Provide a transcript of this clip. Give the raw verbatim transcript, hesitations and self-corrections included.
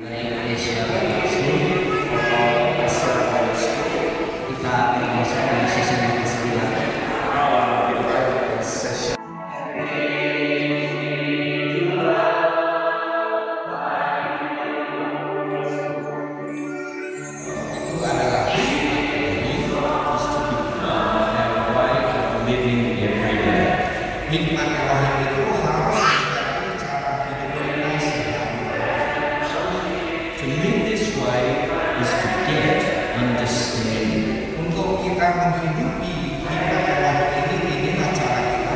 Dari Indonesia Bible School, Asia Bible School, kita akan masuk di sesi yang kesembilan. Our Bible session. Itu adalah hikmat Elohim is to become a way of living every day. Hikmat Elohim itu harus menjadi cara hidup kita sehari-hari. To live this way is to get understanding. Untuk kita menghidupi hikmat Elohim ini, inilah cara kita.